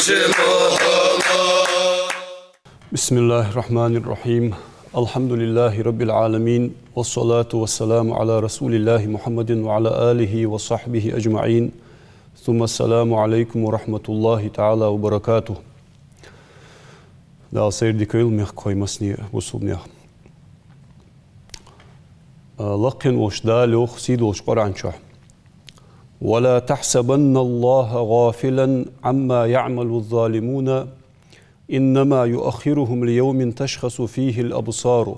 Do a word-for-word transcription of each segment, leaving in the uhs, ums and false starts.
بسم الله الرحمن الرحيم. الحمد لله رب العالمين، والصلاة والسلام على رسول الله محمد وعلى آله وصحبه أجمعين. ثم السلام عليكم ورحمة الله تعالى وبركاته. Дала сайре дика йойла, мехкахой, массане а бусалба нах. Лакхе волча Дала йоах сийдолча Къуръан чу: «ولا تحسبن الله غافلا عما يعمل الظالمون إنما يؤخرهم ليوم تشخص فيه الأبصار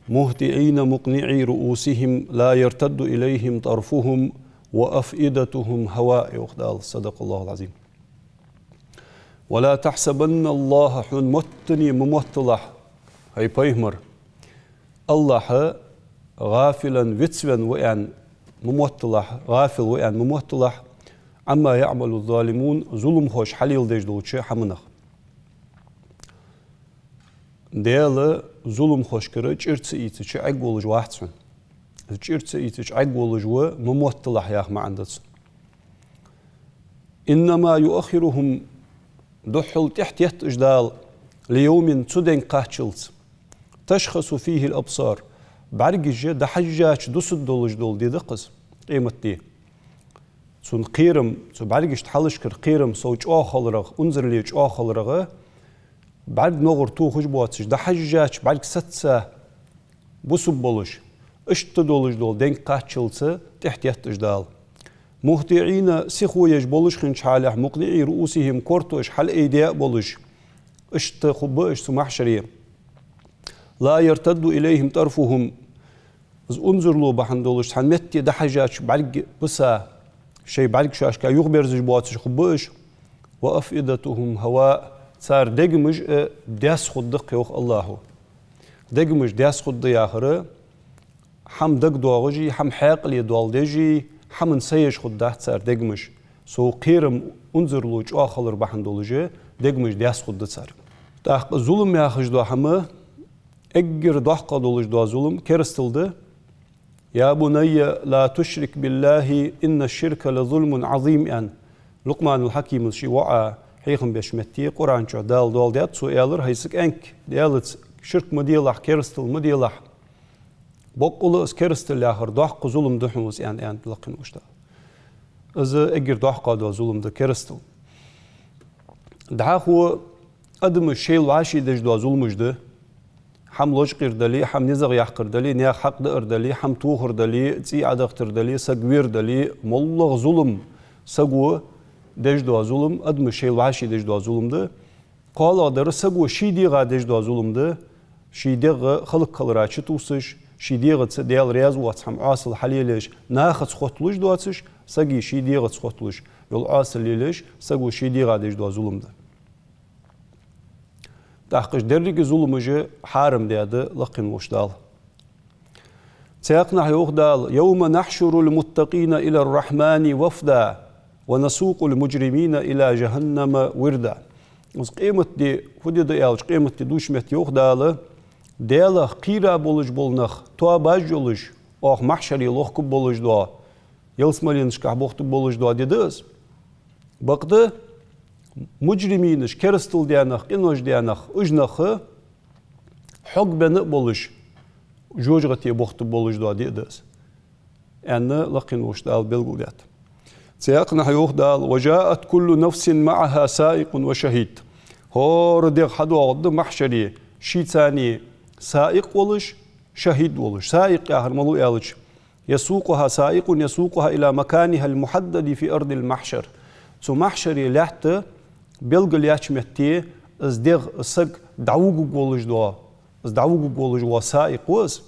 مهطعين مقنعي رءوسهم لا يرتد إليهم طرفهم وأفئدتهم هواء», йоах Дала. صدق الله العظيم. «ولا تحسبن الله», хьона моттане ма мотталахь, хӀай пайхамар, АллахӀ غافلا, вицвенна ва аьнна ма мотталахь, гӀафил ва аьнна ма мотталахь, عما يعمل الظالمون, зуламхоша хьалеладеш долча хӀаманах. Даьла зуламхошкара чӀир ца ийцача Ӏергволаш вац хьона. ЧӀир ца ийцача Ӏергволаш ва ма мотталахь яха маӀан да цун. «إنما يؤخرهم», духхьал тӀехьатетт уж Дала, «ليوم», цу денга кхаччалца, «تشخص فيه الأبصار», бӀаргаш дӀахьажача дусаргдолаш дола ди да-кх из, къематди. Цун кхерам, цу бӀаргашта хьалхашкара кхерам сов чӀоагӀа хиларах, унзале чӀоагӀа хиларах, бӀарг ногӀар тохаш боацаш, дӀахьажача бӀарг саца бусаргболаш, иштта долаш дола денга кхаччалца тӀехьатетт уж Дала. «مهطعين», сихо еш болаш хиннача хьале, «مقنعي رءوسهم», кортош хьалъайдаь а болаш, иштта хургба уж цу махьшаре. «لا يرتد إليهم طرفهم», из унзале бахьан долаш цхьан метте дӀахьежача бӀарг биса, шоай бӀарг шоашка юхаберзаш боацаш хургба уж. «وأفئدتهم هواء», цар дегамаш а даьсса хургда-кх, йоах АллахӀа. Дегамаш даьсса хургда яхар, хӀама дагадоагӀаш а, хӀама хьаькъале доаладеш а, хӀаман са еш хургдац цар дегамаш. Сов кхерам, унзале чӀоагӀа хилар бахьан долаш а дегамаш даьсса хургда цар. ТӀаккха зулам яхаш дола хӀама эггара доккха долаш дола зулам керастал да. «يا بني لا تشرك بالله إن الشرك لظلم عظيم», аьнна, Лукъманул Хьакима ший воӀа хьехам беча метте Къуръан чу Дала доаладаьд, цо аьлар: «ХӀай са кӀаьнк, Даьлаца ширк ма делахь, керастал ма делахь. Боккъала из керастал яхар доккха зулам да хьона из», аьнна, аьннад лакхе волча Дала. Из эггара доккха дола зулам да керастал. ДӀахо адамаш шоайла вӀаший деш дола зуламаш да. ХӀама лочкъаяр дале, хӀама низагӀа яккхар дале, наьха хьакъ даар дале, хӀама тохар дале, цӀий Ӏодахийтар дале, саг вер дале, моллагӀа зулам, саго деш дола зулам, адамаш шоайла вӀаший деш дола зулам да. КхоалагӀдар, саго ший дегӀа деш дола зулам да. Ший дегӀ хӀалакхилара чутувсаш, ший дегӀаца Даьла раьза воаца хӀама, Ӏоасал хьалелаеш, нахаца хотталуш доацаш, сага ший дегӀаца хотталуш йола Ӏоасал лелаеш, саго ший дегӀа деш дола зулам да. ТӀаккха уж деррига зуламаш хьарам даьд лакхе волча Дала. Цхьаькханахьа йоах Дала: «يوم نحشر المتقين إلى الرحمن وفدا ونسوق المجرمين إلى جهنم وردا». Из къематди, фу ди да аьлча, къематди дувцача метте йоах Дала: Даьлах кхера болаш бола нах, тоабаш йолаш, оаха махьшаре лохкаргболаш дола, ялсмаленашка бохийтаргболаш дола ди да из. Бакъда муджриминаш, керастал даь нах, къинош даь нах, уж нах хьогбенна а болаш, жожагӀате бохийтаргболаш дола ди да из, аьнна, лакхе волча Дала белгалдаьд. Цхьаькханахьа йоах Дала: «وجاءت كل نفس معها سائق وشهيد». ХӀара дегӀ хьадоагӀаргда махьшаре шийцара саикъ волаш, шахӀид волаш. Саикъ яхар малув аьлча, «يسوقها سائق يسوقها إلى مكانها المحدد في أرض المحشر». Цу махьшаре лаьтта белгалъяьча метте из дегӀ, из саг дӀавугаргволаш дола, из дӀавугаргволаш вола саикъ ва из.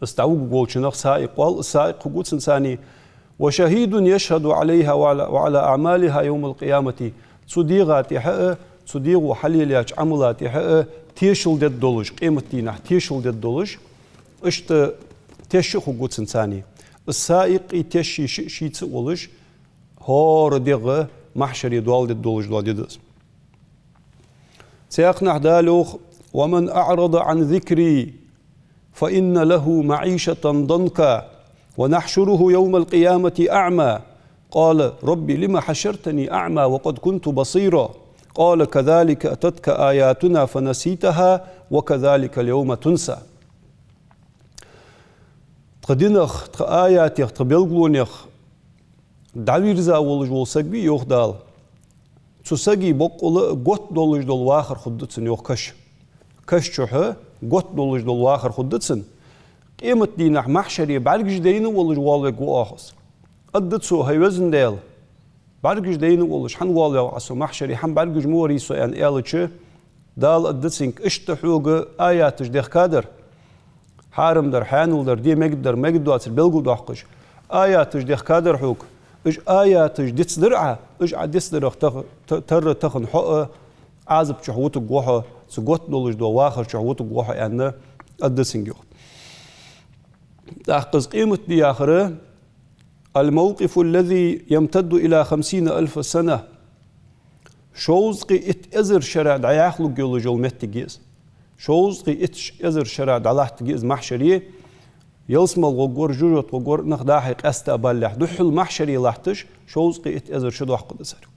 Из дӀавугаргволча нах саикъ оал, из саикъ хургва цунцара. «وشهيد يشهد عليها وعلى، وعلى أعمالها يوم القيامة». Цу дегӀа тӀехьа а, цу дегӀо хьалелаяьча Ӏамала тӀехьа а тешал дергдолаш, къематдийнахьа тешал дергдолаш, иштта теш а хургва цунцара. Из саикъи тешши ши-, шийца а волаш, хӀара дегӀ махьшаре доаладергдолаш дола ди да из. Цхьаькханахьа Дала йоах: «ومن أعرض عن ذكري فإن له معيشة ضنكا ونحشره يوم القيامة أعمى قال رب لم حشرتني أعمى وقد كنت بصيرا قال كذلك أتتك آياتنا فنسيتها وكذلك اليوم تنسى. Тха динах, тха аятех, тха белгалонех дӀавийрза волаш вола саг вий, йоах Дала. Цу сага боккъала готта долаш дола вахар хургда цунна, йоах, каша. Каша чухь готта долаш дола вахар хургда цунна. Къематдийнахьа махьшаре бӀаргаш дайна волаш воалавергва оаха из. Аргда цо: хӀай Веза Даьла, бӀаргаш дайна волаш хӀана воалаваьв Ӏа со махьшаре, хӀана бӀаргаш ма варий со, аьнна аьлча, Дала аргда цунга: иштта хьога аяташ дехкадар. Хьарам дар, хьанал дар, де мегаргдар, мегаргдоацар белгалдоаккхаш, аяташ дехкадар хьога. Уж аяташ дицдир Ӏа, уж Ӏа дицдарах тах-, та-, тарра тахан хьо а Ӏазап чухь вутаргва хьо, цу готта долаш дола вахар чухь вутаргва хьо, аьнна, аргда цунга, йоах. ТӀаккха из къематди яхар: الموقف الذي يمتد إلى خمسين ألف سنة. Шовзткъеи итт эзар шера дӀаяхалургйолаш йола моттиг я из. Шовзткъеи итт эзар шера дӀалаттаргья из махьшаре, ялсмала гӀоргвар, жожагӀате гӀоргвар, нах дӀа-хьа къаьста а баллалехь, духхьал махьшаре латташ, шовзткъеи итт эзар шу доаккхаргда цар.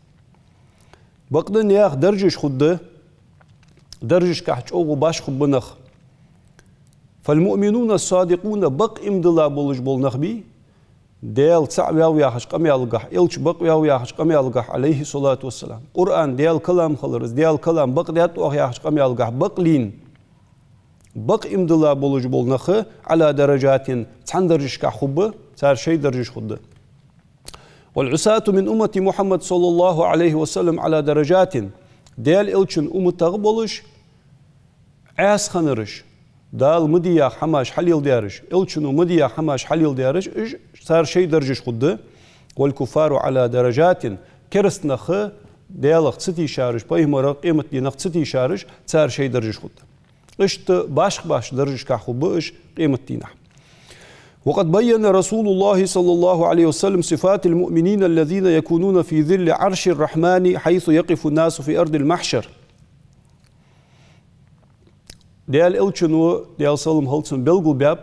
Бакъда наьха даржаш хургда, даржашкахь чӀоагӀа башха хургба нах. فالمؤمنون الصادقون, бакъ иман дилла болаш бола нах бий, Даьла цаӀ ваьв яхача къамаьлагахь, Элча бакъ ваьв яхача къамаьлагахь, عليه الصلاة والسلام, Къуръан Даьла калам хилар, из Даьла калам бакъ даьд оаха яхача къамаьлагахь бакълийна, бакъ иман дилла болаш бола нах, على درجات, цхьан даржашкахь хургба, цар шоай даржаш хургда. والعصاة من أمة محمد صلى الله عليه وسلم على درجات. Даьла Элчан умматах болаш, Ӏаьса хиннараш, Дала ма де яха хӀамаш хьалеладаьраш, Элчано ма де яха хӀамаш хьалеладаьраш, уж цар шоай даржаш хургда. والكفار على درجات. Кераста нах, Даьлах ца тийшараш, пайхамарах, къематдийнах ца тийшараш, цар шоай даржаш хургда. Иштта башха-башха даржашкахь хургба уж къематдийнахьа. وقد بين رسول الله صلى الله عليه وسلم صفات المؤمنين الذين يكونون في ظل عرش الرحمن حيث يقف الناس في أرض المحشر. Даьла Элчано, Даьла салам хилда цунна, белгалбаьб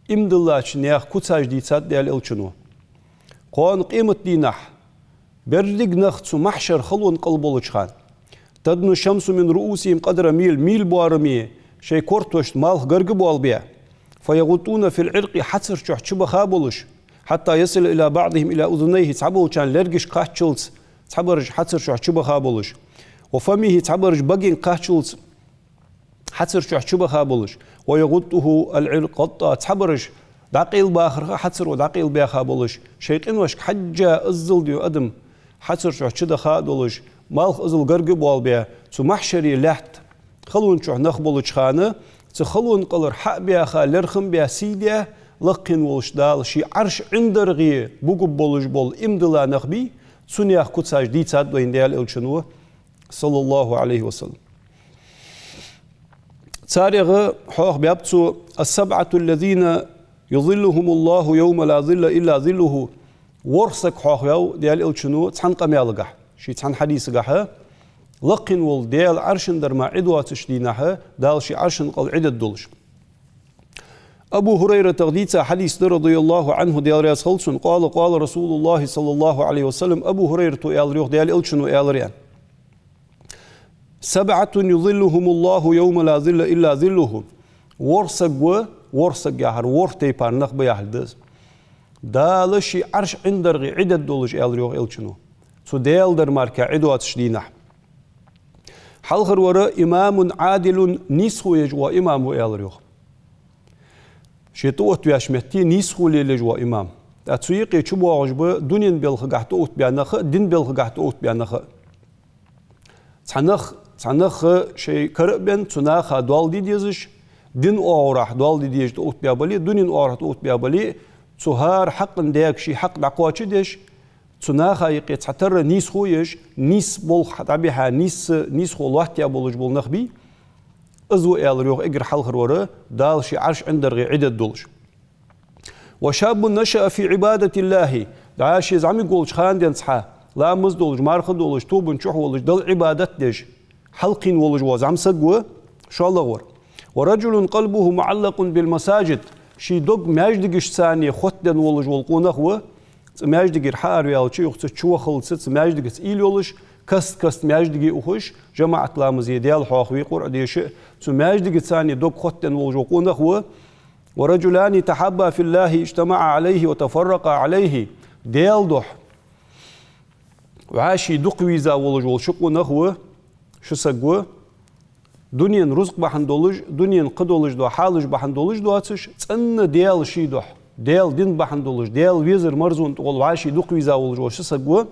иман диллача наьха куцаш, дийцад Даьла Элчано. Кхоана къематдийнахьа берригаш нах цу махьшар халон кӀал болча хана, تدنو الشمس من رؤوسهم قدر ميل, мийла боараме шоай кортошта малх гарга боалабаь, فيغطون في العرق, хьацар чухь чубаха болаш, حتى يصل بعضهم إلى أذنيه, цхьаболчарна лергашка кхаччалца цхьабараш хьацар чухь чубаха болаш, وفمه, цхьабараш багенга кхаччалца хьацар чухь чубаха болаш, ويغطه العرق غطا, цхьабараш дӀакъайлабахарах а хьацаро дӀакъайлабаьха болаш, шоай къиношка хьежжа иззал дий адам хьацар чухь чудаха а долаш, малх иззал гарга а боалабаь, цу махьшаре лаьтта халон чухь нах болча хана, цу халон кӀалара хьа а баьха, лерхӀам а баь, сий даь, лакхе волча Дала ший Ӏарш ӀиндагӀе бугаш болаш бола иман дилла нах бий, цу наьха куцаш дийцад вайна Даьла Элчано, صلى الله عليه وسلم. Царех хьоахабаьб цо: السبعة الذين يظلهم الله يوم لا ظل إلا ظله. ВорхӀ саг хьоахаваьв Даьла Элчано цхьан къамаьлагахь, ший цхьан хьадисагахь, лакхе вола Даьла Ӏаршан дар мара Ӏи доацача дийнахьа Дала ший Ӏаршан кӀал Ӏи дергдолаш. Абу ХӀурайратах дийца хьадис да, رضي الله عنه, Даьла раьза хилва цунна, قال: قال رسول الله صلى الله عليه وسلم, Абу ХӀурайрата аьлар, йоах, Даьла Элчано аьлар, аьнна: سبعة يظلهم الله يوم لا ظل إلا ظله. ВорхӀ саг ва, ворхӀ саг яхар ворхӀ тайпара нах ба яхилга да из. Дала ший Ӏарш ӀиндагӀе Ӏи дергдолаш, аьлар, йоах, Элчано, цу Даьла дар мара Ӏи доацача дийнахьа. Хьалхарвар: إمام عادل, нийсхо еш вола имам ва, аьлар, йоах. Ше тӀаоттаваьча метте нийсхо лелаеш вола имам. ТӀаккха цу юкъе чубоагӀаш ба дунен балхагахь тӀаоттабаь нах а, дин балхагахь тӀаоттабаь нах а. Цхьа нах, цхьа нах шоай кара а бенна, цу наха доал де дезаш, дина оагӀорахьа доал де дезаш тӀаоттабаь бале а, дунен оагӀорахьа тӀаоттабаь бале а, цу хӀара хьакъан даьга ший хьакъ дӀакхоачадеш, цу наха юкъе цхьатарра нийсхо еш, нийса болх дӀабихьа, нийса, нийсхо лоаттаяь болаш бола нах бий, из ва, аьлар, йоах, эггара хьалхарвар, Дала ший Ӏарш ӀиндагӀе Ӏи дергдолаш. وشاب نشأ في عبادة الله. ДӀа ше зӀамига волча хана денз хьа, ламаз долаш, марха долаш, тоба чу волаш, Далла Ӏибадат деш, хьалкхийна волаш вола зӀамсаг ва, шоллагӀвар. ورجل قلبه معلق بالمساجد. Ший дог маьждигашца хоттаденна волаш вола къонах ва, Цу маьждигера хьаараваьлча, юха цу чу вахалца, цу маьждигаца уйла йолаш, каст-каста маьждиге ухаш, жамаӀат ламазе, Даьла хьоахаве, Къуръа деше, цу маьждигаца цхьана дог хоттаденна волаш вола къонах ва. «ورجلان تحابا في الله اجتمعا عليه وتفرقا عليه». Даьла духьа вӀаший дукха вийза волаш вола ши къонах ва, ши саг ва. Дунен рузкъа бахьан долаш, дунен кхыдолаш дола хьалаш бахьан долаш доацаш, цӀенна Даьла ший духьа, Даьла дин бахьан долаш, Даьла везар марзонна тӀагӀолла вӀаший дукха вийза волаш вола ши саг ва.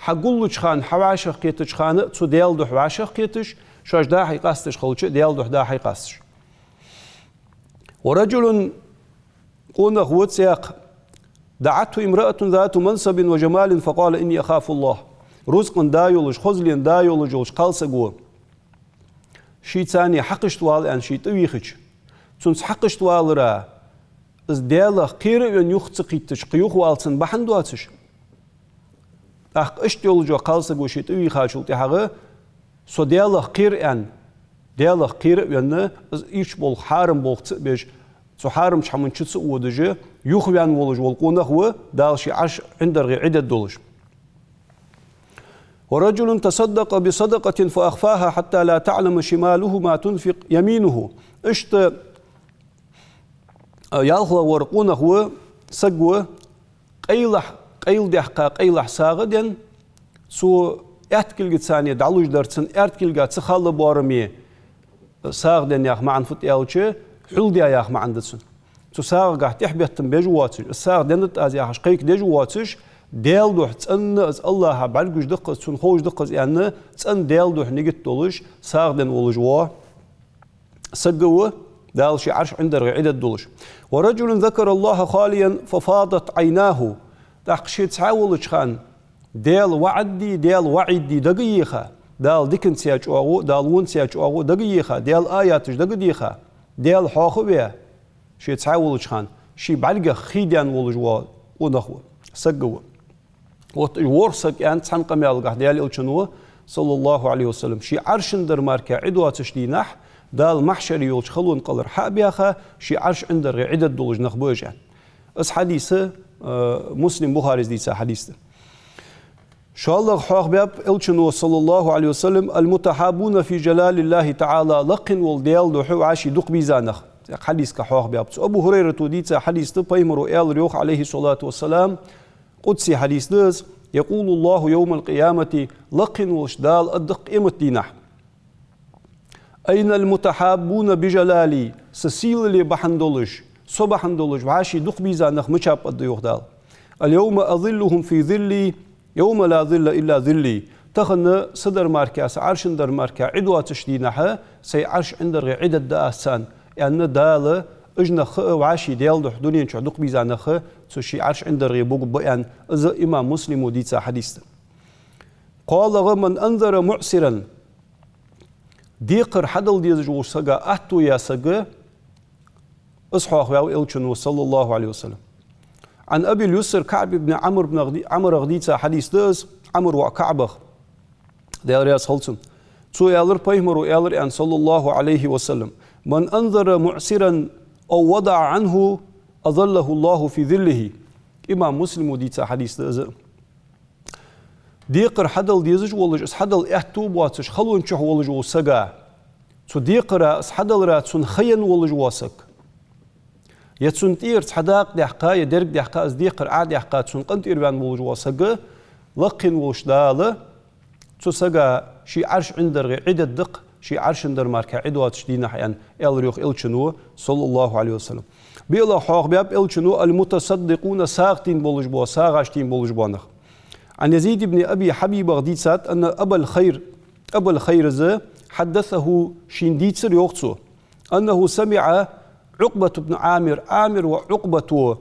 Хьагуллуча хана, хьавӀашагӀкхетача хана а цу Даьла духьа вӀашагӀкхеташ, шоаш дӀа-хьа къасташ хилча а, Даьла духьа дӀа-хьа къасташ. «ورجل», къонах ва цхьаькха, «دعته امرأة ذات منصب وجمال فقال: إني أخاف الله». Рузкъан да йолаш, хозлен да йолаш йолаш кхалсаг ва. Шийца цхьана хьакхашта вала аьнна ший тӀавийхача, цунца хьакхашта валара, из Даьлах кхера а венна юха ца кхийттача, кхы юхавала цунна бахьан доацаш. ТӀаккха иштта йолаш йола кхалсаг ва ший тӀавийхачул тӀехьагӀа, со Даьлах кхер аьнна, Даьлах кхера а венна, из ийрча болх, хьарам болх ца а беш, цу хьарамча хӀаман чу ца а водаш, юхаваьнна волаш вола къонах ва, Дала ший Ӏарш ӀиндагӀе Ӏи дергдолаш. «ورجل تصدق بصدقة فأخفاها حتى لا تعلم شماله ما تنفق يمينه». Иштта ялхлагӀвар къонах ва, саг ва, къайлахь, къайладаьккха, къайлахь сагӀа денна, цу аьтта кулгаца цхьана дӀалуш дар цунна, аьрда кулга ца хала боараме сагӀа денна яха маӀан фуд аьлча, хьулдаь яха маӀан да цун. Цу сагӀагахь тӀехбеттам беш воацаш, из сагӀа деннад аз яхаш кхайкадеш воацаш, Даьла духьа цӀенна из АллахӀа бӀаргагуш да-кх из, цунна ховш да-кх из аьнна, цӀенна Даьла духьа нигат долаш, сагӀа денна волаш вола саг ва, Дала ший Ӏарш ӀиндагӀе Ӏи дергдолаш. «ورجل ذكر الله خاليا ففاضت عيناه». ТӀаккха ше цхьаь волча хана Даьла ваӀад дий, Даьла ваӀид дий дагайийха, Дала диканца чӀоагӀо, Дала вонца чӀоагӀо дагайийха, Даьла аяташ дагадийха, Даьла хьоахаваь, ше цхьаь волча хана ший бӀаргех хий даьнна волаш вола къонах ва, саг ва. Вот из ворхӀ саг аьнна цхьан къамаьлагахь Даьла Элчано, صلى الله عليه وسلم, ший Ӏаршан дар мара Ӏи доацача дийнахьа, Дала махьшаре йолча халонкъалара хьа а баьха, ший Ӏарш ӀиндагӀе Ӏи дергдолаш нах ба уж аьнна. Из хьадис, э, Муслим, Бухарес дийца хьадис да. ШоллагӀа хьоахабаьб Элчано, صلى الله عليه وسلم: «المتحابون في جلال الله تعالى», лакхе вола Даьла духьа вӀаший дукха бийза нах. Хьадисагахь хьоахабаьб цо. Абу ХӀурайрата дийца хьадис да, пайхамаро аьлар йоах, عليه الصلاة والسلام, къудси хьадис да из: «يقول الله يوم القيامة», лакхе волча Дала аргда-кх къематдийнахьа: «أين المتحابون بجلالي؟» Са сийлале бахьан долаш, со бахьан долаш вӀаший дукха бийза нах мичаб, аргда йоах Дала. «اليوم أظلهم في ظلي يوم لا ظل إلا ظلي». Тахан са дар мара, са Ӏаршан дар мара Ӏи доацача дийнахьа сай Ӏарш ӀиндагӀе Ӏи дергда аз царна, аьнна, Дала уж нах а вӀаший Даьла духьа дунен чу дукха бийза нах а цу ший Ӏарш ӀиндагӀе бугаш ба аьнна, из имам Муслимо дийца хьадис да. КхоалагӀа: «من أنذر معسرا». Декхар хьадала дезаш волча сага атто яь саг, из хьоахаваьв Элчано, صلى الله عليه وسلم. عن أبي اليسر كعب بن عمرو بن غدي-، عمرو غديца حديث да из, Ӏамр воӀ КаӀбах, Даьла раьза хилва цунна. Цо аьлар, пайхамаро аьлар аьнна, صلى الله عليه وسلم: «من أنذر معسرا أو وضع عنه أظله الله في ظله». Имам Муслимо дийца хьадис да из. Декхар хьадала дезаш волаш, из хьадала аьттув боацаш, халон чу волаш вола сага, цу декхара, из хьадалара цунна ха енна волаш вола саг, е цунна тӀера цхьа дакъа даьккха, е дерг даьккха, из декхар Ӏодаьккха, цунна къинтӀера ваьнна волаш вола саг, лакхе волча Дала цу сага ший Ӏарш ӀиндагӀе Ӏи дергда-кх, ший Ӏаршан дар мара Ӏи доацача дийнахьа, аьнна, аьлар йоах Элчано, صلى الله عليه وسلم. БиълагӀа хьоахабаьб Элчано: «المتصدقون», сагӀа тийнна болаш бола, сагӀаш тийнна болаш бола нах. عن يزيد بن أبي حبيبах дийцад, أن أبا الخير, Абал Хайр из, حدثه, шийна дийцар йоах цо, أنه سمع عقبة بن عامر, Ӏамир воӀ Ӏукъбато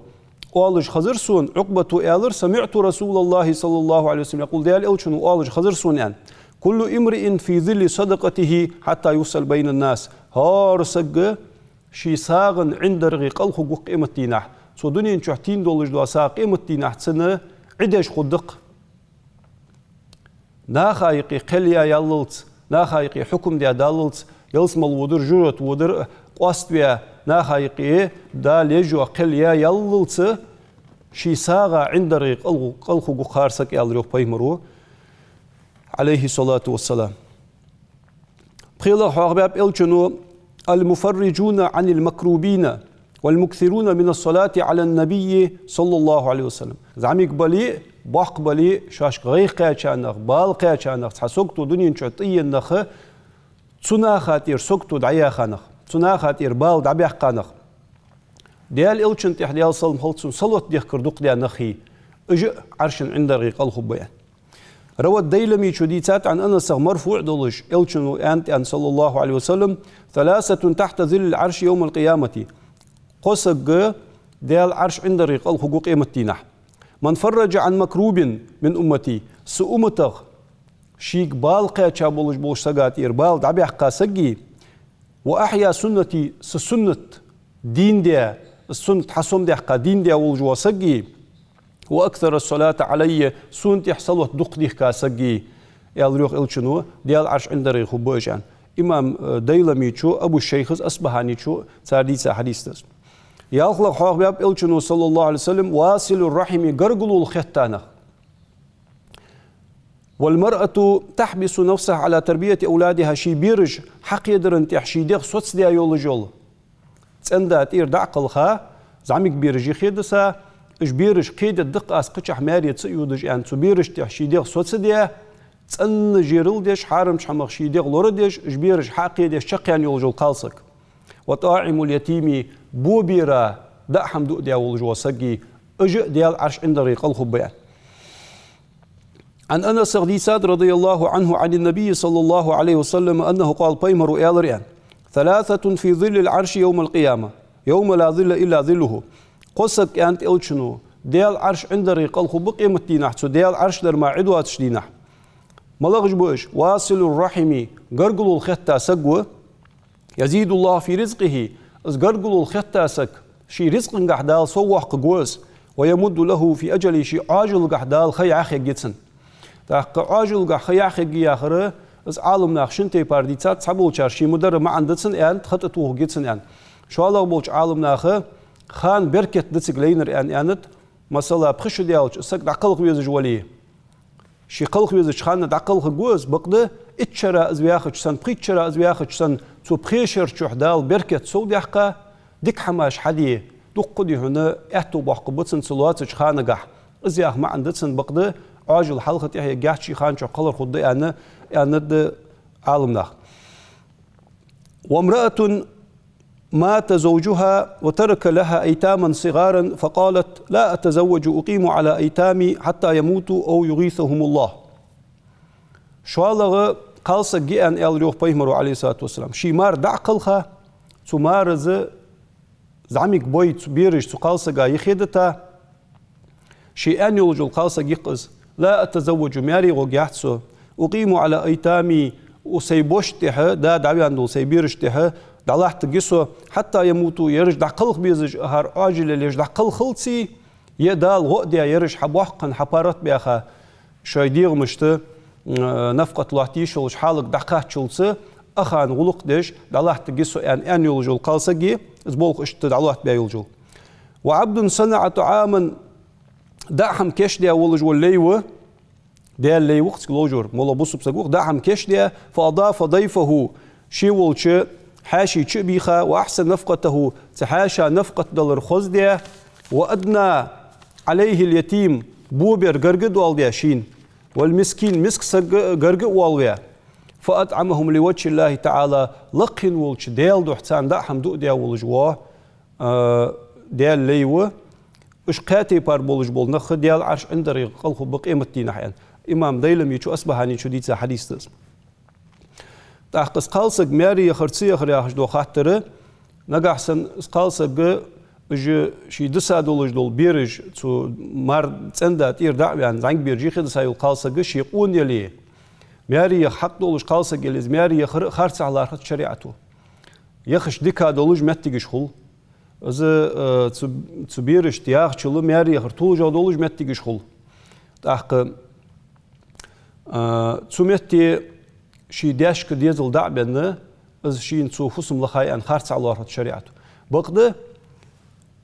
оалаш хазар сона, Ӏукъбато аьлар: «سمعت رسول الله صلى الله عليه وسلم يقول», Даьла Элчано оалаш хазар сона, аьнна: «كل امرئ في ظل صدقته حتى يفصل بين الناس». ХӀара сага ший сагӀан ӀиндагӀе кӀал хургва-кх къематдийнахьа. Цу дунен чу тийнна долаш дола сагӀа къематдийнахьа цунна Ӏи деш хургда-кх. Наха юкъе кхел яь яллалца, наха юкъе хьукам даь даллалца, ялсмала водар, жожагӀате водар, къоаставаь, наха юкъе Дала еш йола кхел яь яллалца, Ший сагӀа ӀиндагӀе кӀалху-, кӀалхаргва хӀара саг, аьлар йоах пайхамаро, Ӏалайхи ссалату вассалам. ПхелагӀа хьоахабаьб Элчано: «المفرجون عن المكروبين والمكثرون من الصلاة على النبي صلى الله عليه وسلم». ЗӀамига бале а, боккха бале а, шоашка гӀайгӀа кхаьча нах, бала кхаьча нах, цхьа сагото дунен чу тӀаена нах, цу наха тӀера сагото дӀаяха нах, цу наха тӀера бала дӀабаьккха нах, Даьла Элчана тӀа, Даьла салам хилда цунна, салот дехкар дукха даь нах хий, уж а Ӏарша ӀиндагӀе кӀалхаргба, аьнна. روى الديلمي, цо дийцад, عن أنس, марфуӀ долаш, Элчано аьннад, аьнна, صلى الله عليه وسلم: «ثلاثة تحت ظل العرش يوم القيامة». Кхо саг Даьла Ӏарша ӀиндагӀе кӀалхаргва къематдийнахьа. «من فرج عن مكروب من أمتي». Са умматах шийга бала кхаьча болаш болча сага тӀера бала дӀабаьккха саги, «وأحيا سنتي», са суннат дийна даь, суннат хьасомадаьккха дийна даь волаш вола саги, «وأكثر الصلاة علي», сона тӀа салот дукха дийхка саги, аьлар йоах Элчано, Даьла Ӏарша ӀиндагӀе хургба уж, аьнна. Имам, э, Дайламечо, Абу Шайхас, АсбахӀанечо, цар дийца хьадис да из. ЯлхлагӀа хьоахабаьб Элчано, صلى الله عليه وسلم: «واصل الرحم», гаргало хетта нах. «والمرأة تحبس نفسها على تربية أولادها», ший бераш хьакхедаран тӀа ший дегӀ соцадаь йолаш йола цӀен-да тӀера дӀа а кхалха, зӀамига бераш йихеда са, уж бераш кхедергда-кх аз кхычахьа маьре ца а йодаш, аьнна, цу берашта тӀа ший дегӀ соцадаь, цӀенна жерал деш, хьарамча хӀамах ший дегӀ лорадеш, уж бераш хьакхедеш чакхъяьнна йолаш йола кхалсаг. «وطاعم اليتيم», бо бера даа хӀама дуадаь волаш вола саги, уж а Даьла Ӏарша ӀиндагӀе кӀалхаргба, аьнна. عن أنس, дийцад, رضي الله عنه عن النبي صلى الله عليه وسلم أنه قال, пайхамаро аьлар, аьнна: «ثلاثة في ظل العرش يوم القيامة يوم لا ظل إلا ظله». Кхо саг, аьннад Элчано, Даьла Ӏарша ӀиндагӀе кӀалхаргба къематдийнахьа, цу Даьла Ӏарша дар мара Ӏи доацача дийнахьа. МалагӀаш ба уж? «واصل الرحم», гаргало хетта саг ва, «يزيد الله في رزقه», из гаргало хетта саг, ший ризкъангахьа Дала сов воаккхаргва из, «ويمد له في أجله», ший Ӏоажалгахьа Дала ха яхьергья цунна. ТӀаккха Ӏоажалгахьа ха яхьергья яхар, из Ӏаламнаха шин тайпара дийцад, цхьаболчар ший ма дарра маӀан да цун аьннад, хатӀа тохаргья цун аьнна. ШоллагӀболча Ӏаламнаха хана беркат да цига лайнар аьнна аьннад, масала, пхи шу даьлча саг дӀакхалха везаш вале, ше кхалха везача хана дӀакхалхаргва из, бакъда итт шера из ваьхача санна, пхийтта шера из ваьхача санна, цу пхе шера чухь Дала беркат сов даьккха, дика хӀамаш хьаде, дукха ди хьона аьттув боаккхаргба цунна цу лоацача ханагахьа. Из яха маӀан да цун, бакъда Ӏоажал хьалха тӀехьа ергьяц, ший хана чухь кхалхар хургда аьнна, аьннад Ӏаламнаха. «وامرأة مات زوجها وترك لها أيتاما صغارا فقالت: لا أتزوج أقيم على أيتامي حتى يموتوا أو يغيثهم الله». ШоллагӀа кхалсаг я, аьнна, аьлар йоах пайхамаро, عليه الصلاة والسلام, ший мар дӀа а кхалха, цу мараз зӀамига бой цу бераш цу кхалсага йихедита, ше аьнна йолаш йола кхалсаг я-кх из: «لا أتزوج», маьре гӀоргьяц со, «أقيم على أيتامي», у сай бошта тӀехьа, да дӀаваьнна дола сай берашта тӀехьа дӀалаттаргья со, «حتى يموتوا», ераш дӀакхалха безаш, хӀара Ӏоажал лелаеш дӀакхалхалца, е Дала гӀо а даь, ераш хьабоаккха, хьапаргӀата баьха, шоай дегӀамашта, э, нафакъат лоаттаеш йолча хьалага дӀакхаччалца, а хана гӀулакх деш дӀалаттаргья со, аьнна, аьнна йолаш йола кхалсаг я, из болх иштта дӀалоаттабаь йолаш йола. «وعبد صنع طعاما», даа хӀама кийчдаь волаш вола лай ва, Даьла лай ва-кх цига ловш вар, моллагӀа бусалба саг ва-кх, даа хӀама кийчдаь, «فأضاف ضيفه», ше волча хьаьший чу а бийха, «وأحسن نفقته», цу хьаьша нафакъат далар хоза даь, «وأدنى عليه اليتيم», бо бер гарга а доаладаь шийна, «والمسكين», миска саг гарга а воалаваь, «فأطعمهم لوجه الله تعالى», лакхе волча Даьла духьа царна даа хӀама дуадаь волаш вола, а, Даьла лай ва. Уж кхаь тайпара болаш бола нах Даьла Ӏарша ӀиндагӀе кӀалхаргба къематдийнахьа, аьнна. Имам Дайламечо, АсбахӀанечо дийца хьадис да из. ТӀаккха из кхалсаг маьре яхар, ца яхар яхаш дола хаттар, нагахьа санна из кхалсаг, уж ший диса долаш дола бераш, цу мар цӀен-да тӀера дӀа а ваьнна, зӀамига бераш йихедиса йола кхалсаг ше къона яле, маьре яха хьакъ долаш кхалсаг яле, из маьре яхар а харцахьа лоархӀац шариӀато. Яхаш дика долаш моттигаш хул. Из, э, цу, цу берашта яхачул маьре яхар толашагӀа долаш моттигаш хул. ТӀаккха, э, цу метте ший даьшка дезал дӀа а бенна, из шийна цо фусам лаха я аьнна харцахьа лоархӀац шариӀато. Бакъда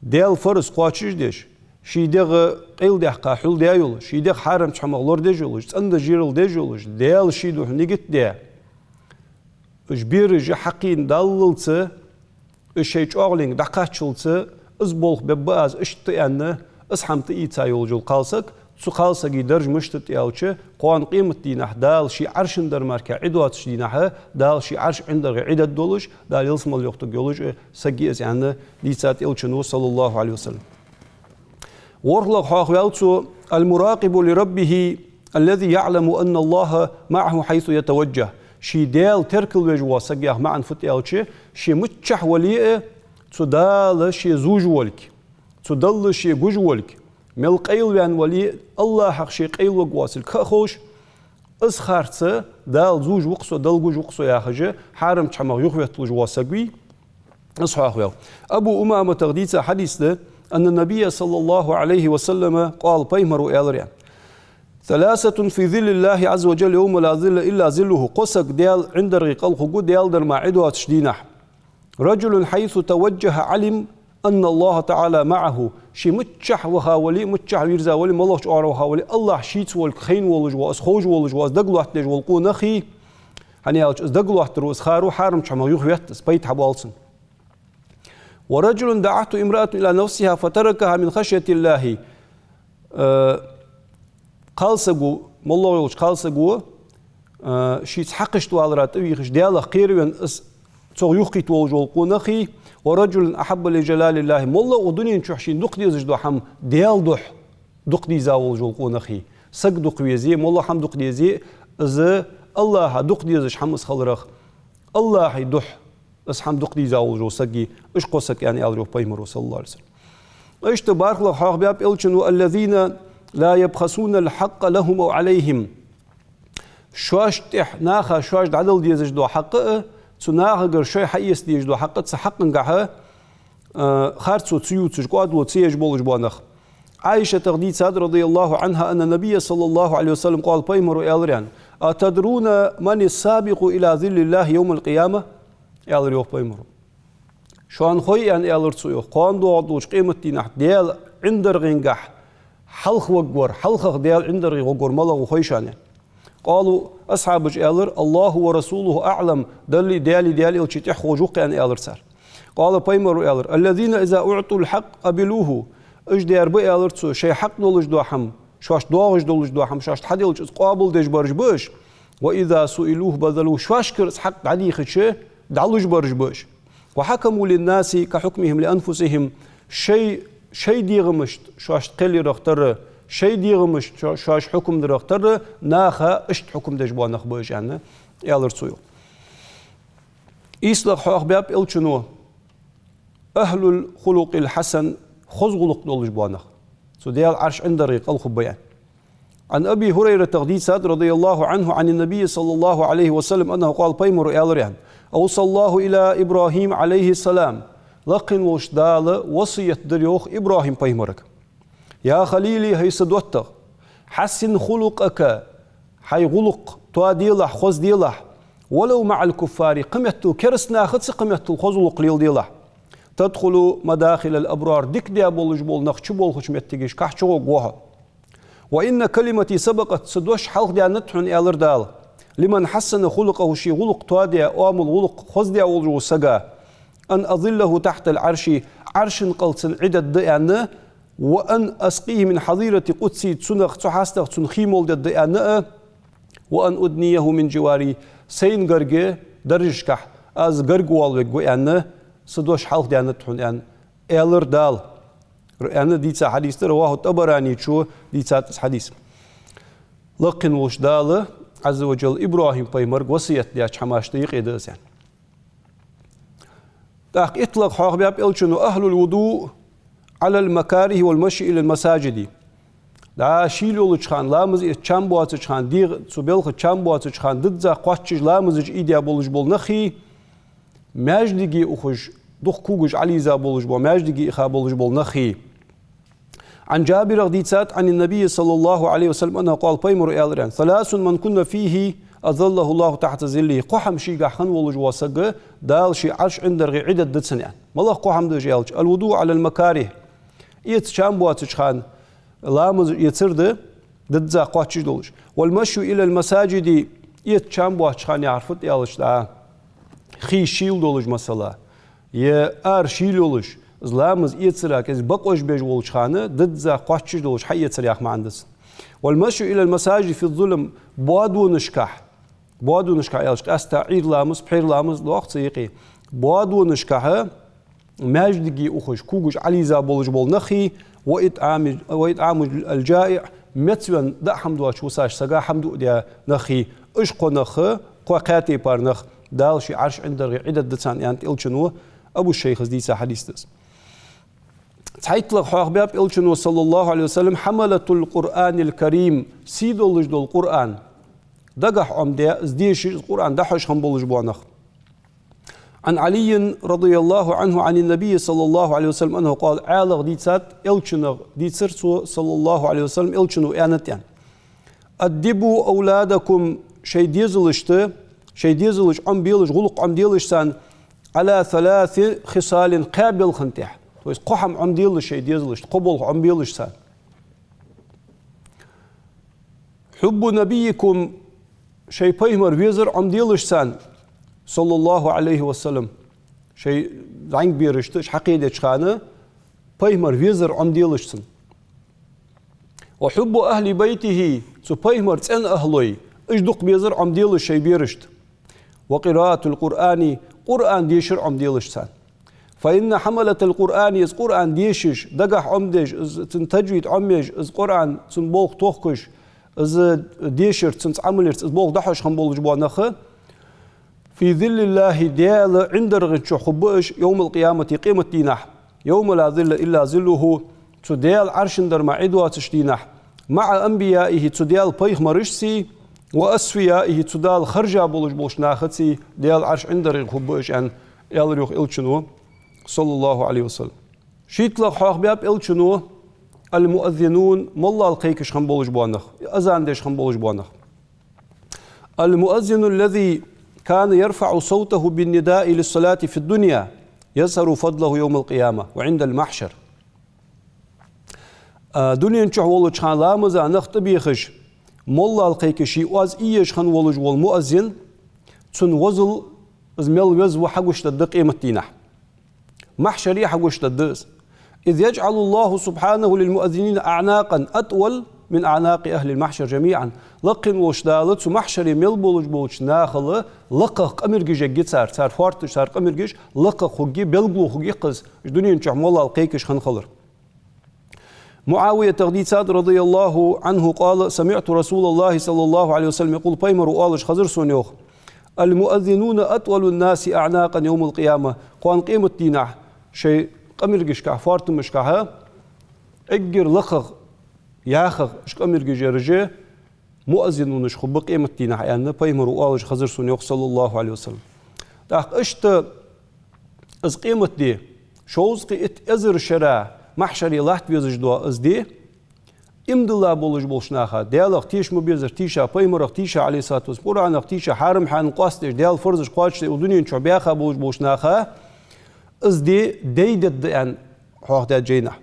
Даьла фарз кхоачашдеш, ший дегӀ къайладаьккха хьулдаь йолаш, ший дегӀ хьарамча хӀамах лорадеш йолаш, цӀенда жирал деш йолаш, Даьла ший духьа нигат даь, уж бераш хьакхийна даллалца, уж шоай чӀоагӀленга дӀакхаччалца, из болх бергба аз, иштта аьнна, из хӀама тӀаийца йолаш йола кхалсаг, цу кхалсага дарж мишта да аьлча, кхоана къематдийнахьа Дала ший Ӏаршан дар мара кхы Ӏи доацача дийнахьа, Дала ший Ӏарш ӀиндагӀе Ӏи дергдолаш, Дала ялсмале йохийтаргйолаш саг я из аьнна, дийцад Элчано, صلى الله عليه وسلم. ВорхӀлагӀа хьоахаваьв цо: «المراقب لربه الذي يعلم أن الله معه حيث يتوجه». Ший Даьла теркалвеш вола саг яха маӀан фуд аьлча, ше миччахьа вале а, цу Дала ше зувш волга, цу Далла ше гуш волга, мел къайла ваьнна вале а, АллахӀах ше къайла варгвоацилга ха а ховш, из харца Дала зувш ва-кх со, Далла гуш ва-кх со яхаш, хьарамча хӀамах юхаветталуш вола саг вий, из хьоахаваьв. Абу Умаматагара дийца хьадис да, أن النبي صلى الله عليه وسلم قال, пайхамара аьлар: «ثلاثة في ظل الله عز وجل يوم لا ظل إلا ظله». Кхо саг Даьла ӀиндагӀе кӀал хургва Даьла дар мара Ӏи доацача дийнахьа. «رجل حيث توجه علم أن الله تعالى معه». Ше миччахьа ваха вале, миччахьа вийрза вале, малагӀча оагӀора ваха вале, АллахӀ шийца волга хайна волаш вола, из ховш волаш вола, из дагалоаттадеш вола къонах хий, хӀана аьлча из дагалоаттаро, из харо хьарамча хӀамах юхаветт из, пайда хьабоал цунна. «ورجل دعته امرأة إلى نفسها فتركها من خشية الله». Э, кхалсаго, моллагӀа йолча кхалсаго, э, шийца хьакхашта валара тӀавийхаш, Даьлах кхеравенна, из цох юхакхийтта волаш вола къонах хий, «ورجل أحب لجلال الله». МоллагӀа укх дунен чухь шийна дукха дезаш дола хӀама Даьла духьа дукха дийза волаш вола къонах хий. Саг дукха везе, моллагӀа хӀама дукха дезе, из АллахӀа дукха дезаш хӀама из хиларах, АллахӀа духьа из хӀама дукха дийза волаш вола саг я, уж кхо саг, аьнна, аьлар йоах пайхамара, صلى الله عليه وسلم. Иштта бархӀлагӀа хьоахабаьб Элчано: «الذين لا يبخسون الحق لهم أو عليهم». Шоашта тӀехьа наха шоаш дӀадала дезаш дола хьакъ а, цу нахагара шоай хьаэца дезаш дола хьакъ а, цу хьакъангахьа, а, харцо ца ювцаш, кӀоадало ца еш болаш бола нах. Ӏайшатагара дийцад, رضي الله عنها, أن النبي صلى الله عليه وسلم قال, пайхамара аьлар аьнна: «أتدرون من السابق إلى ظل الله يوم القيامة؟» аьлар йоах пайхамара. Шоана хой, аьнна, аьлар цо йоах, кхоана доагӀаргдолча къематдийнахьа Даьла ӀиндагӀенгахьа хьалха варгвар, хьалхагӀа Даьла ӀиндагӀе гӀоргвар малагӀа ва хой шоана, аьнна. قالوا, асхьабаша аьлар: «الله ورسوله أعلم», Даллеи Даьлеи Даьла Элчеи тӀех ховш ва-кх, аьнна, аьлар цар. قال, пайхамара аьлар: «الذين إذا أعطوا الحق قبلوه». Уж дер ба, аьлар цо, шоай хьакъ долаш дола хӀама, шоашта доагӀаш долаш дола хӀама шоашта хьаделча, из къоабалдеш бараш ба уж. «وإذا سئلوه بذلوه», шоашкара из хьакъ дӀадийхача, дӀалуш бараш ба уж. «وحكموا للناس كحكمهم لأنفسهم». Шоай, шоай дегӀамашта шоашта кхел ярах тара, шоай дегӀамашта шо-, шоаш хьукам дарах тара, наха иштта хьукам деш бола нах ба уж, аьнна, аьлар цо йоах. ИйслагӀа хьоахабаьб Элчано: «أهل الخلق الحسن», хоза гӀулакх долаш бола нах. Цу Даьла Ӏарш ӀиндагӀе кӀал хургба, аьнна. عن أبي هريرة, дийцад, رضي الله عنه, عن النبي صلى الله عليه وسلم أنه قال, пайхамара аьлар аьнна: «أوصى الله إلى إبراهيم عليه السلام». Лакхе волча Дала васкет дир йоах ИбрахӀим пайхамарга: «يا خليلي, хӀай са доттагӀа, حسن خلقك, хьай гӀулакх тоаделахь, хозделахь, ولو مع الكفار, кхыметтел кераста нахаца, кхыметтел хоза гӀулакх леладелахь. تدخل مداخل الأبرار, дика даь болаш бола нах чуболхача моттигашка хьо чугӀоргва хьо. وإن كلمتي سبقت, са дош хьалха даьннад хьона, аьлар Дала, لمن حسن خلقه, ший гӀулакх тоадаь, оамал, гӀулакх хоздаь волаш волча сага, أن أظله تحت العرش, Ӏарша кӀал цун Ӏи дергда, аьнна, وأن أسقيه من حظيرة قدسي, цунах, цу хьастах цунна хий молла дергда, аьнна, а, وأن أدنيه من جواري, сайна гарга даржашка аз гарга воалавергва, аьнна, са дош хьалха даьннад хьона, аьнна, аьлар Дала, аьнна, дийца хьадис да, رواه الطبراني, цо дийцад из хьадис. Лакхе волча Дала, عز وجل, ИбрахӀим пайхамарга васкет даьча хӀамашта юкъе да из, аьнна. ТӀаккха иттлагӀа хьоахабаьб Элчано: «أهل الوضوء على المكاره والمشي إلى المساجد». ДӀа шийла йолча хана, ламаз эца чам боацача хана, дегӀа цу балха чам боацача хана, дизза кхоачаш ламазаш ийдеш болаш бола нах хий, маьждиге ухаш, дукха когаш Ӏолийза болаш бола, маьждиге иха болаш бола нах хий. عن جابر, дийцад, عن النبي صلى الله عليه وسلم أنه قال, пайхамара аьлар аьнна: «ثلاث من كن فيه أظله الله تحت ظله». Кхо хӀама шийгахь хинна волаш вола саг, Дала ший Ӏарш ӀиндагӀе Ӏи дергда цунна, аьнна. МалагӀа кхо хӀама да уж аьлча: الوضوء على المكاره, Эца чам боацача хана ламаз эцар да, дизза кхоачаш долаш. «والمشي إلى المساجد», эца чам боацача хана яхар фуд аьлча, хий шийла долаш, масала, е ара шийла йолаш, из ламаз эцара кӀезига бакъ беш волча хана дизза кхоачаш долаш хьаэцар яха маӀан да цун. «والمشي إلى المساجد في الظلم», боадонашка, боадонашка аьлча, къаьстта Ӏуйра ламаз, пхьера ламаз доагӀа цу юкъе. Боадонашка маьждиге ухаш, когаш Ӏолийза болаш бола нах хий, «وإطعام، وإطعام الجائع», мецвенна, даа хӀама доацаш вусаш сага хӀама дуа даь нах хий, уж кхо нах, кхо кхаь тайпара нах, Дала ший Ӏарш ӀиндагӀе Ӏи дергда царна, аьннад Элчано, Абу Шайхас дийца хьадис да из. ЦхьайттлагӀа хьоахабаьб Элчано, صلى الله عليه وسلم, «حملة القرآن الكريم», сий долаш дола Къуръан дагахьа Ӏомадаь, из дешаш, из Къуръан дӀахьош хинна болаш бола нах. «عن علي رضي الله عنه عن النبي صلى الله عليه وسلم أنه قال», Ӏаьлагара дийцад, Элчангара дийцар цо, صلى الله عليه وسلم, Элчано аьннад аьнна: «أدبوا أولادكم», шоай дезалашта, шоай дезалаш Ӏомабелаш, гӀулакх Ӏомаделаш царна, «على ثلاث خصال», кхаь балхана тӀа. То есть кхо хӀама Ӏомаделаш шоай дезалашта, кхо болх Ӏомабелаш царна. «حب نبيكم», шоай пайхамар везар Ӏомаделаш царна, صلى الله عليه وسلم, шоай зӀамига берашта уж хьакхийдеча хана пайхамар везар Ӏомаделаш цунна. «وحب أهل بيته», цу пайхамара цӀен ахӀлой, уж дукха безар Ӏомаделаш шоай берашта. «وقراءة القرآن», Къуръан дешар Ӏомаделаш царна. «فإن حملة القرآن», из Къуръан дешаш, дагахьа Ӏомадеш, из цун таджвид Ӏомаеш, из Къуръан цун болх тохкаш, из дешарца, цунца Ӏамал ярца, из болх дӀахьош хинна болаш бола нах, «في ظل الله», Даьла ӀиндагӀа чу хургба уж, «يوم القيامة», къематдийнахьа, «يوم لا ظل إلا ظله», цу Даьла Ӏаршан дар мара Ӏи доацача дийнахьа, «مع أنبيائه», цу Даьла пайхамарашцеи, «وأصفيائه», цу Дала хержа болаш болча нахацеи Даьла Ӏарш ӀиндагӀе хургба уж, аьнна, аьлар йоах Элчано, صلى الله عليه وسلم. ШийтталагӀа хьоахабаьб Элчано «المؤذنون», моллал кхайкаш хинна болаш бола нах, азан деш хинна болаш бола нах. «المؤذن الذي كان يرفع صوته بالنداء للصلاة في الدنيا يظهر فضله يوم القيامة وعند المحشر». А, дунен чу волча хана ламаза нах тӀабехаш, моллал кхайкаш ший оаз ийеш хинна волаш вола муаззин, цун возал, из мел веза ва хьагучадергда къематдийнахьа. Махьшаре хьагучадергда из. «إذ يجعل الله سبحانه للمؤذنين أعناقا أطول من أعناق أهل المحشر جميعا». Лакхе волча Дала цу махьшаре мел болаш болча нахал лакхагӀа къамаргаш ергья цар, цар фоарташ, цар къамаргаш лакхагӀа хургья, белгало хургья-кх из, уж дунен чу моллал кхайкаш хинна хилар. МуӀавиятагара дийцад, رضي الله عنه قال: سمعت رسول الله صلى الله عليه وسلم يقول, пайхамара оалаш хезар сона, йоах: «المؤذنون أطول الناس أعناقا يوم القيامة». Кхоана къематдийнахьа шоай къамаргашка, фоартамашка эггара лакхагӀа, яхагӀа уж къамаргаш яраш муаззинунаш хургба къематдийнахьа, аьнна, пайхамара оалаш хезар сона, йоах, صلى الله عليه وسلم. ТӀаккха иштта из къематди, шовзткъеи итт эзар шера махьшаре латта везаш дола из ди, иман дилла болаш болча наха, Даьлах теша ма беззара тийша, пайхамарах тийша, عليه الصلاة والسلام, Къуръанах тийша, хьарам-хьанал къоастадеш, Даьла фарзаш кхоачашдеш, укх дунен чу баьха болаш болча наха из ди дайдергда, аьнна, хьоахадаьд жайнахьа.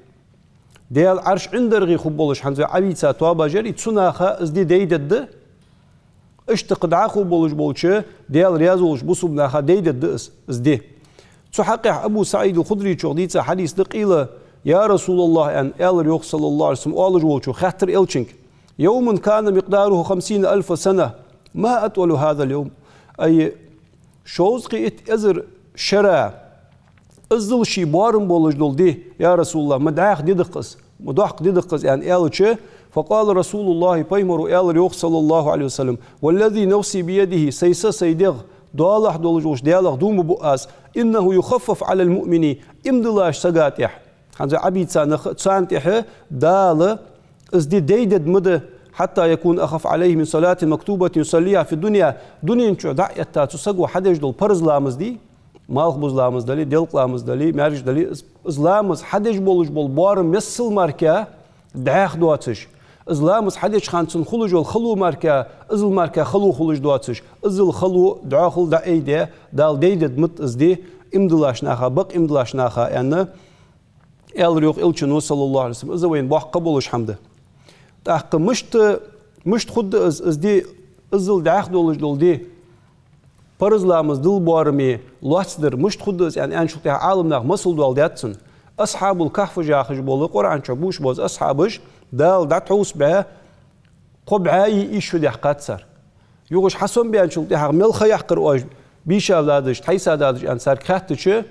Даьла Ӏарш ӀиндагӀе хургболаш хӀанз вай Ӏовийца тоабаш ярий, цу наха из ди дайдергда. Иштта кхы дӀахо болаш болча, Даьла раьза волча бусалба наха дайдергда из, из ди. Цу хьакъехьа Абу СаӀид ал-Худрийчох дийца хьадис да: «قيل: يا رسول الله», аьнна, аьлар, йоах, صلى الله عليه وسلم, оалаш волчо хаьттар Элчанга: «يوم كان مقداره خمسين ألف سنة، ما أطول هذا اليوم؟» Ай, шовзткъеи итт эзар шера иззал ший боарам болаш дола ди, я РасулаллахӀ, ма дӀаьха ди да-кх из, ма доккха ди да-кх из, аьнна, аьлча, فقال رسول الله, пайхамара аьлар, йоах, صلى الله عليه وسلم: «والذي نفسي بيده», сай са сай дегӀ доалахьа долаш волча Даьлах дув ма буъ аз, «إنه يخفف على المؤمن», иман диллача сага тӀехьа, хӀанз Ӏовийца нах, царна тӀехьа Дала из ди дайдергда ма да, «حتى يكون أخف عليه من صلاة مكتوبة يصليها في الدنيا», дунен чу дӀа а этта цу саго хьадеш дола парз ламаз дий, малхбуза ламаз дале, делкъа ламаз дале, маьркӀажа дале, из, из ламаз хьадеш болаш бола боарам миссел мара дӀаьха доацаш, из ламаз хьадеча хана цунна хулаш йола хало мара, иззал мара хало хулаш доацаш, иззал хало, дӀоахал дӀаайдаь, Дала дайдергда ма да из ди иман диллача наха, бакъ иман диллача наха, аьнна, аьлар йоах Элчано, саллаллахӀу Ӏалайхи ва саллам, из вайна боккха болаш хӀама да. ТӀаккха мишта, мишта хургда из, из ди, иззал дӀаьха долаш дола ди, парз ламаз дилла боараме лоацдар мишта хургда из аьнна, аьнначул тӀехьагӀа Ӏаламнаха масал доаладаьд цунна. Асхьабул-Кахфаш яхаш бола, Къуръан чу бувш бола асхьабаш, Дала дӀатхьовсабаь, кхо бӀаьи ийс шу даьккхад цар. Юха уж хьасомабаьнначул тӀехьагӀа мел ха яьккхар оаш, бийша дадаш, тхьайса дадаш аьнна царга хаьттача,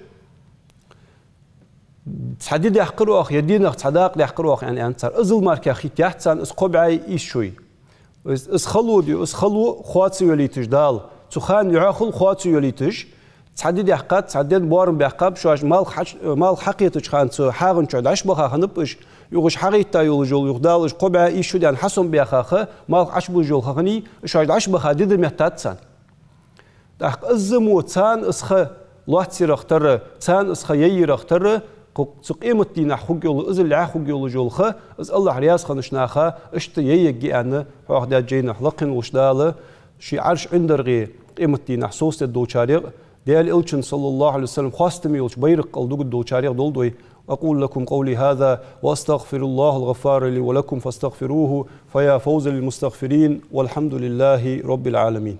цхьа ди даьккхар оаха, е дийнахьа цхьа дакъа даьккхар оаха аьнна, аьннад цар. Иззал мара-кх хетаяц царна из кхо бӀаьи ийс шуи. Из, из хало да, из хало хоаца йолийташ Дала. Цу хана йӀоахал хоаца йолийташ, цхьа ди даьккхад, цхьа ден боарам баьккхаб, шоаш малх хьач-, малх хьакхетача хана цу хьагӀан чу дӀаш баха хиннаб уж, юха уж хьагӀайтта йолаш йола, юха Дала уж кхо бӀаьи ийс шу даьнна хьасомабаьха ха, малх Ӏочубузаш йола ха хиннай, шоаш дӀаш баха ди да меттад царна. ТӀаккха иззамо царна из ха лоацъярах тара, царна из ха яйъярах тара, кху-, цу къематдийнахьа хургйола, иззал лаьрхӀа хургйолаш йола ха, из АллахӀ раьза хиннача наха иштта яйергья аьнна, хьоахадаьд жайнахьа лакхвенна волча Дала, ший Ӏарш ӀиндагӀе къематдийнахьа совцаде долчарех, Даьла Элчан, саллаллахӀу Ӏалайхи ва саллам, хоастаме йолча байракха кӀал дугаш долчарех долда вай. أقول لكم قولي هذا وأستغفر الله الغفار لي ولكم فاستغفروه فيا فوز للمستغفرين والحمد لله رب العالمين.